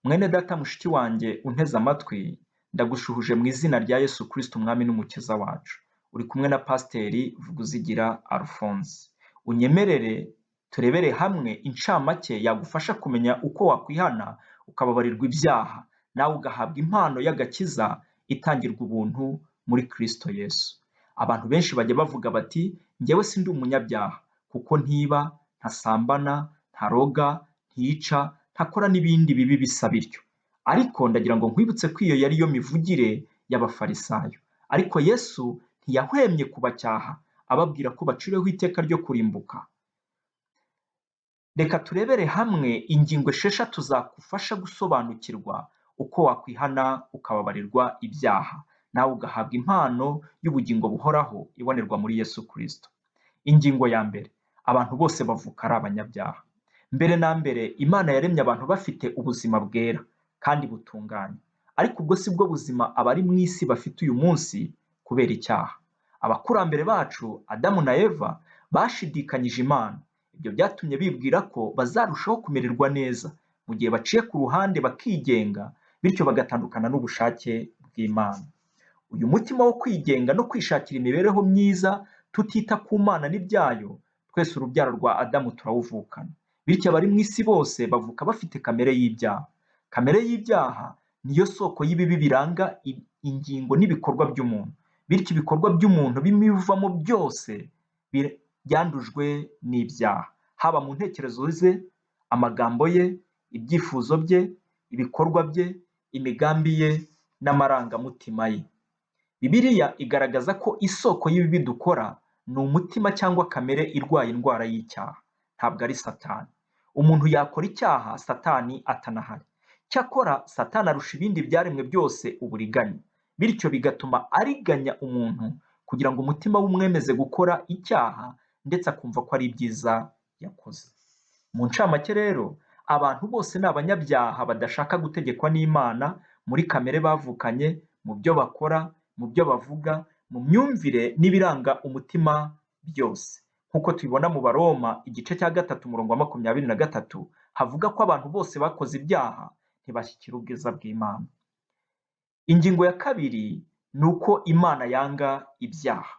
Mwene data, mushiki wanjye unteze amatwi, ndagushuhuje mu izina rya Yesu Kristo, Umwami n'Umukiza wacu. Uri kumwe na Pasiteri Vuguzigira Alphonse. Unyemerere turebere hamwe incamake yagufasha kumenya uko wakwihana ukababarirwa ibyaha, nawe ugahabwa impano y'agakiza itangirwa ubuntu muri Kristo Yesu. Abantu benshi bajya bavuga bati: "Njyewe sindi umunyabyaha kuko ntiba, ntasambana, ntaroga, ntica, ntakora n'ibindi bibi bisa bityo." Ariko ndagira ngo nkwibutse ko iyo yari yo mivugire y'Abafarisayo. Ariko Yesu ntiyahwemye kubacyaha ababwira ko baciriweho iteka ryo kurimbuka. Reka turebere hamwe ingingo 6 zagufasha gusobanukirwa uko wakwihana ukababarirwa ibyaha, nawe ugahabwa impano y'ubugingo buhoraho ibonerwa muri Yesu Kristo. Ingingo ya mbere: abantu bose bavuka ari abanyabyaha. Mbere na mbere, Imana yaremye abantu bafite ubuzima bwera kandi butunganye, ariko ubwo si bwo buzima abari mu isi bafite uyu munsi kubera icyaha. Abakurambere bacu Adamu na Eva bashidikanyije Imana. Ibyo byatumye bibwira ko bazarushaho kumererwa neza mu gihe baciye ku ruhande bakigenga, bityo bagatandukana n'ubushake bw'Imana. Uyu mutima wo kwigenga no kwishakira imibereho myiza tutita ku Mana n'ibyayo, twese urubyaro rwa Adamu turawuvukana. Bityo abari mu isi bose bavuka bafite kamere y'ibyaha. Kamere y'ibyaha niyo soko y'ibibi biranga ingingo n'ibikorwa by'umuntu. Bityo ibikorwa by'umuntu bimuvamo byose byandujwe n'ibyaha, haba mu ntekerezo ze, amagambo ye, ibyifuzo bye, ibikorwa bye, imigambi ye n'amarangamutima ye. Bibiliya igaragaza ko isoko y'ibibi dukora ni umutima cyangwa kamere irwaye indwara y'icyaha, ntabwo ari Satani. Umuntu yakora icyaha Satani atanahari. Cyakora Satani arusha ibindi byaremwe byose uburiganya, bityo bigatuma ariganya umuntu kugira ngo umutima we umwemeze gukora icyaha, ndetse akumva ko ari ibyiza yakoze. Mu ncamake rero, abantu bose ni abanyabyaha badashaka gutegekwa n'Imana muri kamere bavukanye, mu byo bakora, mu byo bavuga, mu myumvire n'ibiranga umutima byose. Nk'uko tubibona mu Baroma igice cya 3, umurongo wa 23, havuga ko abantu bose bakoze ibyaha ntibashyikira ubwiza bw'Imana. Ingingo ya kabiri ni uko Imana yanga ibyaha.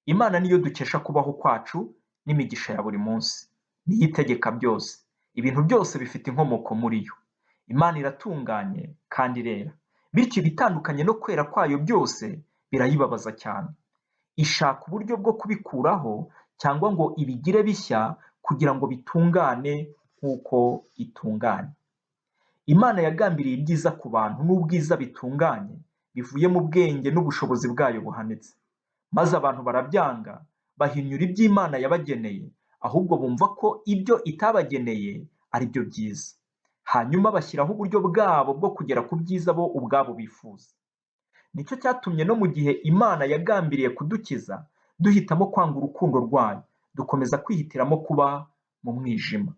Imana niyo dukesha kubaho kwacu n'imigisha ya buri munsi. Niyo itegeka byose. Ibintu byose bifite inkomoko muri yo. Imana iratunganye kandi irera. Bityo ibitandukanye no kwera kwayo byose birayibabaza cyane. Ishaka uburyo bwo kubikuraho cyangwa ngo ibigire bishya kugira ngo bitungane nk'uko itunganye. Imana yagambiriye ibyiza ku bantu n'ubwiza bitunganye bivuye mu bwenge n'ubushobozi bwayo buhanitse. Maze abantu barabyanga, bahinyura ibyo Imana yabageneye, ahubwo bumva ko ibyo itabageneye ari byo byiza. Hanyuma bashyiraho uburyo bwabo bwo kugera ku byiza bo ubwabo bifuza. Nicyo cyatumye no mu gihe Imana yagambiriye kudukiza, duhitamo kwanga urukundo rwayo, dukomeza kwihitiramo kuba mu mwijima.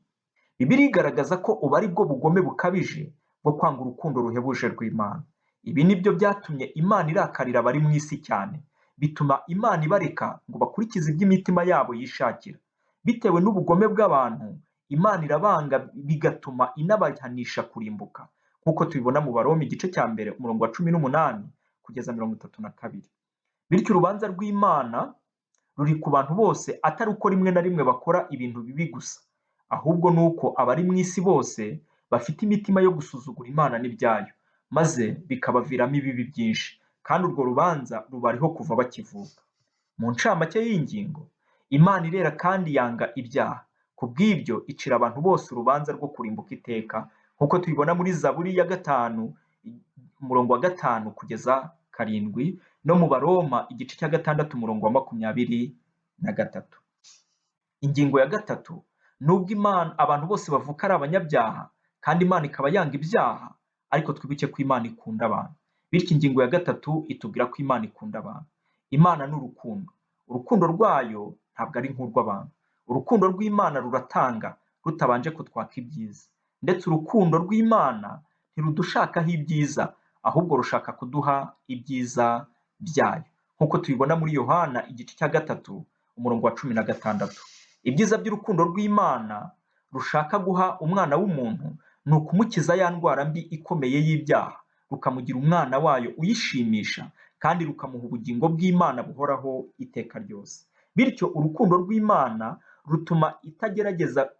Bibiliya igaragaza ko ubu ari bwo bugome bukabije bwo kwanga urukundo ruhebuje rw'Imana. Ibi ni byo byatumye Imana irakarira abari mu isi cyane, bituma Imana ibareka ngo bakurikize ibyo imitima yabo yishakira. Bitewe n'ubugome bw'abantu, Imana irabanga, bigatuma inabahanisha kurimbuka, nk'uko tubibona mu Baroma igice cya 1, umurongo wa 18 kugeza 32. Bityo urubanza rw'Imana ruri ku bantu bose, atari uko rimwe na rimwe bakora ibintu bibi gusa, ahubwo ni uko abari mu isi bose bafite imitima yo gusuzugura Imana n'ibyayo, maze bikabaviramo ibibi byinshi, kandi urwo rubanza rubariho kuva bakivuka. Mu ncamake y'ingingo, Imana irera kandi yanga ibyaha. Ku bw'ibyo icira abantu bose urubanza rwo kurimbuka iteka, nk'uko tubibona muri Zaburi ya 5, umurongo wa 5 kugeza 7, no mu Baroma igice cya 6, umurongo wa 23. Ingingo ya gatatu: nubwo Imana abantu bose bavuka ari abanyabyaha kandi Imana ikaba yanga ibyaha, ariko twibuke ko Imana ikunda abantu. Bityo ingingo ya gatatu itubwira ko Imana ikunda abantu. Imana ni urukundo. Urukundo rwayo ntabwo ari nk'urw'abantu. Urukundo rw'Imana ruratanga rutabanje kutwaka ibyiza. Ndetse urukundo rw'Imana ntirudushakaho ibyiza, ahubwo rushaka kuduha ibyiza byayo, nk'uko tubibona muri Yohana igice cya 3, umurongo wa 16. Ibyiza by'urukundo rw'Imana rushaka guha umwana w'umuntu ni ukumukiza ya ndwara mbi ikomeye y'ibyaha, rukamugira umwana wayo uyishimisha, kandi rukamuha ubugingo bw'Imana buhoraho iteka ryose. Bityo urukundo rw'Imana rutuma itagerageza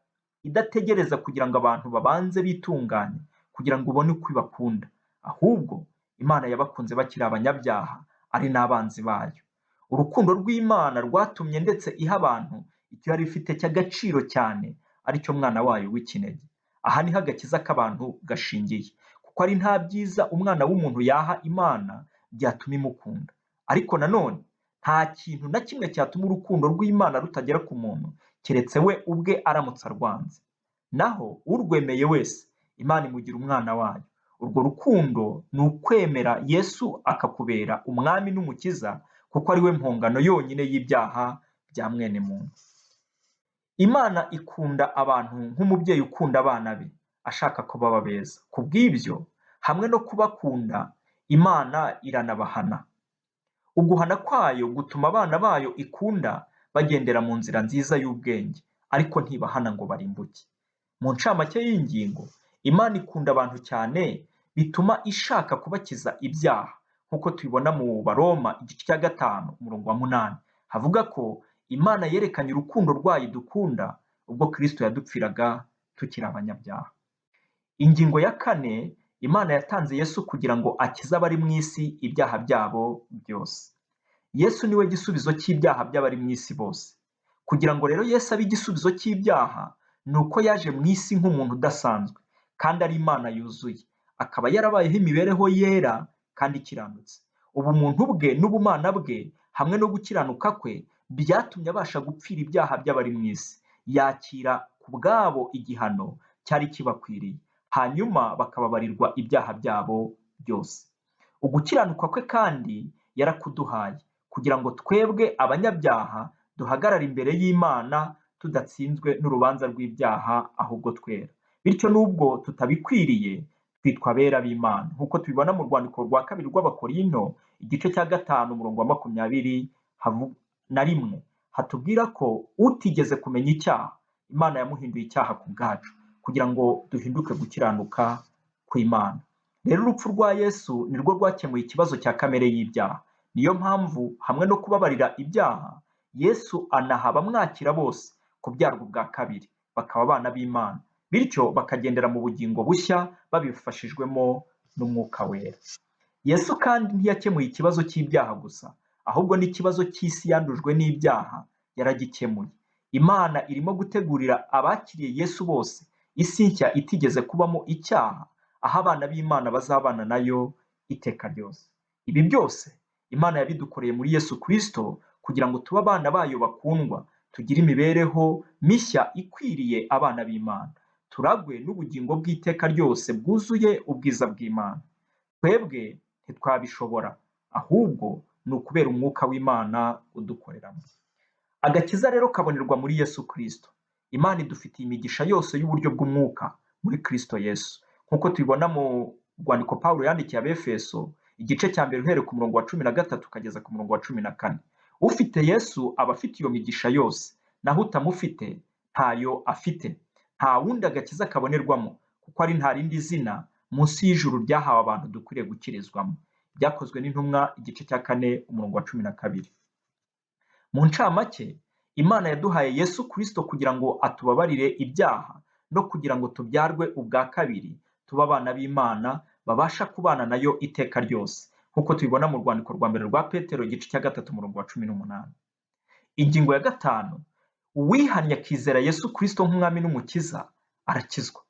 idategereza kugira ngo abantu babanze bitunganye kugira ngo ubone uko ibakunda, ahubwo Imana yabakunze bakiri abanyabyaha ari n'abanzi bayo. Urukundo rw'Imana rwatumye ndetse iha abantu icyo yari ifite cy'agaciro cyane, aricyo mwana wayo w'ikinege. Aha niho agakiza k'abantu gashingiye, kuko ari nta byiza umwana w'umuntu yaha Imana byatuma imukunda. Ariko nanone nta kintu na kimwe cyatuma urukundo rw'Imana rutagera ku muntu keretse we ubwe aramutse arwanze. Naho urwemeye wese Imana imugira umwana wayo. Urwo rukundo ni ukwemera Yesu akakubera umwami n'umukiza, kuko ari we mpongano yonyine y'ibyaha bya mwene muntu. Imana ikunda abantu nk'umubyeyi ukunda abana be, ashaka ko baba beza. Ku bw'ibyo, hamwe no kubakunda, Imana iranabahana. Uguhana kwayo gutuma abana bayo ikunda bagendera mu nzira nziza y'ubwenge, ariko ntibahana ngo barimbuke. Mu ncamake y'ingingo, Imana ikunda abantu cyane bituma ishaka kubakiza ibyaha, nk'uko tubibona mu Baroma igice cya 5 umurongo wa 8, havuga ko Imana yerekanye urukundo rwayo idukunda ubwo Kristo yadupfiraga tukiri abanyabyaha. Ingingo ya 4, Imana yatanze Yesu kugira ngo akize abari mu isi ibyaha byabo byose. Yesu niwe gisubizo cy'ibyaha by'abari mu isi bose. Kugira ngo rero Yesu abe igisubizo cy'ibyaha, ni uko yaje mu isi nk'umuntu udasanzwe kandi ari Imana yuzuye, akaba yarabayeho imibereho yera kandi ikiranutse. Ubumuntu bwe n'ubumana bwe hamwe no gukiranuka kwe byatumye abasha gupfira ibyaha by'abari mu isi, yakira ku bwabo igihano cyari kibakwiriye, hanyuma bakababarirwa ibyaha byabo byose. Ugukiranuka kwe kandi yarakuduhaye kugira ngo twebwe abanyabyaha duhagarare imbere y'Imana tudatsinzwe n'urubanza rw'ibyaha, ahubwo twera. Bityo nubwo tutabikwiriye twitwa abera b'Imana, nk'uko tubibona mu rwandiko rwa 2 rw'Abakorinto igice cya 5 umurongo wa 21, hatubwira ko utigeze kumenya icyaha Imana yamuhinduye icyaha ku bwacu kugira ngo duhinduke gukiranuka kw'Imana. Rero urupfu rwa Yesu nirwo rwakemuye ikibazo cya kamere y'ibyaha. Niyo mpamvu hamwe no kubabarira ibyaha, Yesu anaha abamwakira bose kubyarwa ubwa kabiri, bakaba abana b'Imana, bityo bakagendera mu bugingo bushya babifashijwemo n'Umwuka Wera. Yesu kandi ntiyakemuye ikibazo cy'ibyaha gusa, ahubwo n'ikibazo cy'isi yandujwe n'ibyaha yaragikemuye. Imana irimo gutegurira abakiriye Yesu bose isi nshya itigeze kubamo icyaha, aho abana b'Imana bazabana nayo iteka ryose. Ibi byose Imana yabidukoreye muri Yesu Kristo kugira ngo tube abana bayo bakundwa, tugire imibereho mishya ikwiriye abana b'Imana, turagwe n'ubugingo bw'iteka ryose bwuzuye ubwiza bw'Imana. Twebwe ntitwabishobora, ahubwo ni ukubera Umwuka w'Imana udukoreramo. Agakiza rero kabonerwa muri Yesu Kristo. Imana idufitiye imigisha yose y'uburyo bw'umwuka muri Kristo Yesu, nk'uko tubibona mu rwandiko Pawulo yandikiye Abefeso igice cya 1 uhereye ku murongo wa 13 ukageza ku murongo wa 14. Ufite Yesu aba afite iyo migisha yose, naho utamufite ntayo afite. Nta wundi agakiza kabonerwamo, kuko ari nta rindi zina munsi y'ijuru ryahawe abantu dukwiriye gukirizwamo. Byakozwe n'intumwa igice cya 4 umurongo wa 12. Mu ncamake, Imana yaduhaye Yesu Kristo kugira ngo atubabarire ibyaha no kugira ngo tubyarwe ubwa kabiri, tube abana b'Imana babasha kubana nayo iteka ryose, nk'uko tubibona mu rwandiko rwa 1 rwa Petero igice cya 3 umurongo wa 18. Ingingo ya 5, uwihannye akizera Yesu Kristo nk'umwami n'umukiza arakizwa.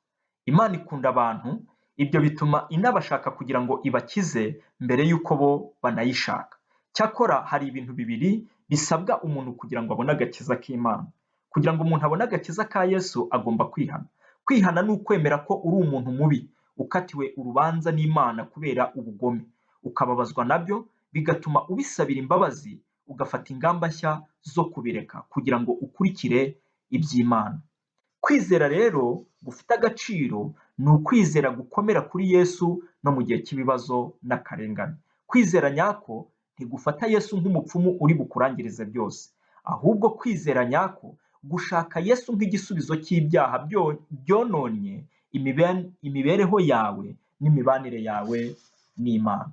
Imana ikunda abantu, ibyo bituma inabashaka kugira ngo ibakize mbere y'uko bo banayishaka. Cyakora hari ibintu bibiri bisabwa umuntu kugira ngo abone agakiza k'Imana. Kugira ngo umuntu abone agakiza ka Yesu agomba kwihana. Kwihana ni ukwemera ko uri umuntu mubi ukatiwe urubanza n'Imana kubera ubugome, ukababazwa nabyo, bigatuma ubisabira imbabazi, ugafata ingamba nshya zo kubireka kugira ngo ukurikire iby'Imana. Kwizera rero gufite agaciro ni ukwizera gukomera kuri Yesu no mu gihe cy'ibibazo n'akarengane. Kwizera nyako ntigufata Yesu nk'umupfumu uri bukurangirize byose, ahubwo kwizera nyako gushaka Yesu nk'igisubizo cy'ibyaha byononnye imibereho yawe n'imibanire yawe n'Imana.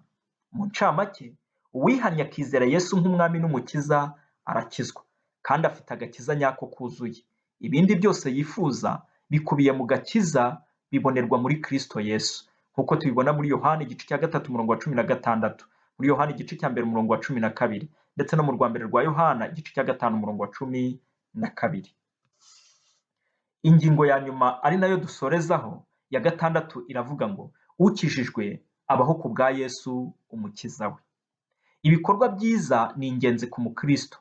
Mu ncamake, uwihannye akizera Yesu nk'umwami n'umukiza arakizwa kandi afite agakiza nyako kuzuye. Ibindi byose yifuza bikubiye mu gakiza bibonerwa muri Kristo Yesu, nk'uko tubibona muri Yohana igice cya 3 umurongo wa 16, muri Yohana igice cya 1 umurongo wa 12, ndetse no mu rwa mbere rwa Yohana igice cya 5 umurongo wa 12. Ingingo ya nyuma ari nayo dusorezaho ya 6 iravuga ngo ukijijwe abaho ku bwa Yesu umukiza we. Ibikorwa byiza ni ingenzi ku mukristo,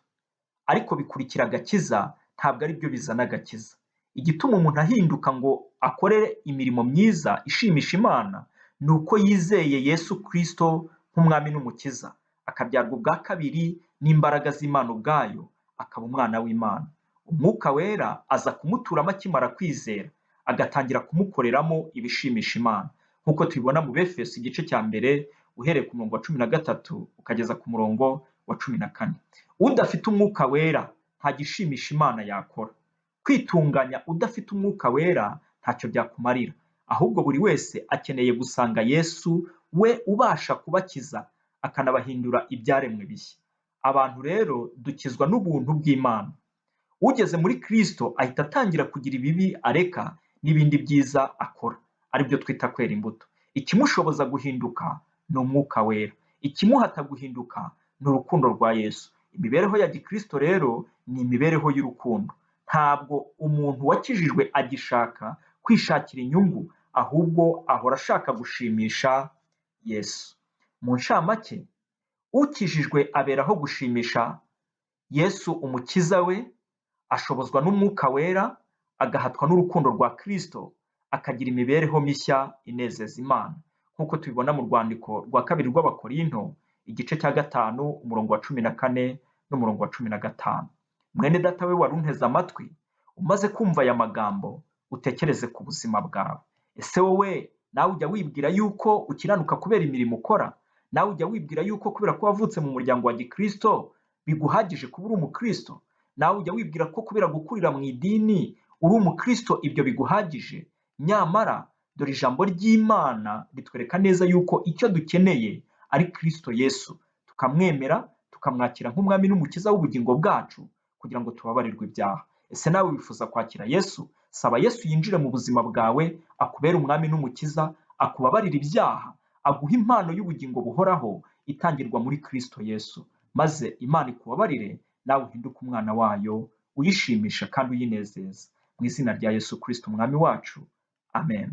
ariko bikurikira agakiza, ntabwo ari byo bizana agakiza. Igituma umuntu ahinduka ngo akore imirimo myiza ishimisha Imana ni uko yizeye Yesu Kristo nk'umwami n'umukiza, akabyarwa ubwa kabiri n'imbaraga z'Imana ubwayo, akaba umwana w'Imana. Umwuka Wera aza kumuturamo akimara kwizera, agatangira kumukoreramo ibishimisha Imana, nk'uko tubibona mu Befeso igice cya 1 uhereye ku murongo wa 13 ukageza ku murongo wa 14. Udafite Umwuka Wera nta gishimisha Imana yakora. Kwitunganya udafite Umwuka Wera ntacyo byakumarira, ahubwo buri wese akeneye gusanga Yesu we ubasha kubakiza akanabahindura ibyaremwe bishya. Abantu rero dukizwa n'ubuntu bw'Imana. Ugeze muri Kristo ahita atangira kugira ibibi areka n'ibindi byiza akora, aribyo twita kwera imbuto. Ikimushoboza guhinduka ni Umwuka Wera, ikimuhata guhinduka ni urukundo rwa Yesu. Imibereho ya gikristo rero ni imibereho y'urukundo. Ntabwo umuntu wakijijwe agishaka kwishakira inyungu, ahubwo ahora ashaka gushimisha Yesu. Mu ncamake, ukijijwe aberaho gushimisha Yesu umukiza we, ashobozwa n'Umwuka Wera, agahatwa n'urukundo rwa Kristo, akagira imibereho mishya inezeza Imana, nk'uko tubibona mu rwandiko rwa kabiri rw'Abakorinto igice cya 5 umurongo wa 14 n'umurongo wa 15. Mwene data we wari unteze amatwi, umaze kumva aya magambo, utekereze ku buzima bwawe. Ese wowe nawe ujya wibwira yuko ukiranuka kubera imirimo ukora? Nawe ujya wibwira yuko kubera ko wavutse mu muryango wa gikristo biguhagije kuba uri umukristo? Nawe ujya wibwira ko kubera gukurira mu idini uri umukristo ibyo biguhagije? Nyamara dore ijambo ry'Imana ritwereka neza yuko icyo dukeneye ari Kristo Yesu, tukamwemera, tukamwakira nk'umwami n'umukiza w'ubugingo bwacu kugira ngo tubabarirwe ibyaha. Ese nawe wifuza kwakira Yesu? Saba Yesu yinjire mu buzima bwawe, akubere umwami n'umukiza, akubabarire ibyaha, aguhe impano y'ubugingo buhoraho itangirwa muri Kristo Yesu, maze Imana ikubabarire, nawe uhinduke umwana wayo, uyishimisha kandi uyinezeza. Mu izina rya Yesu Kristo umwami wacu, amen.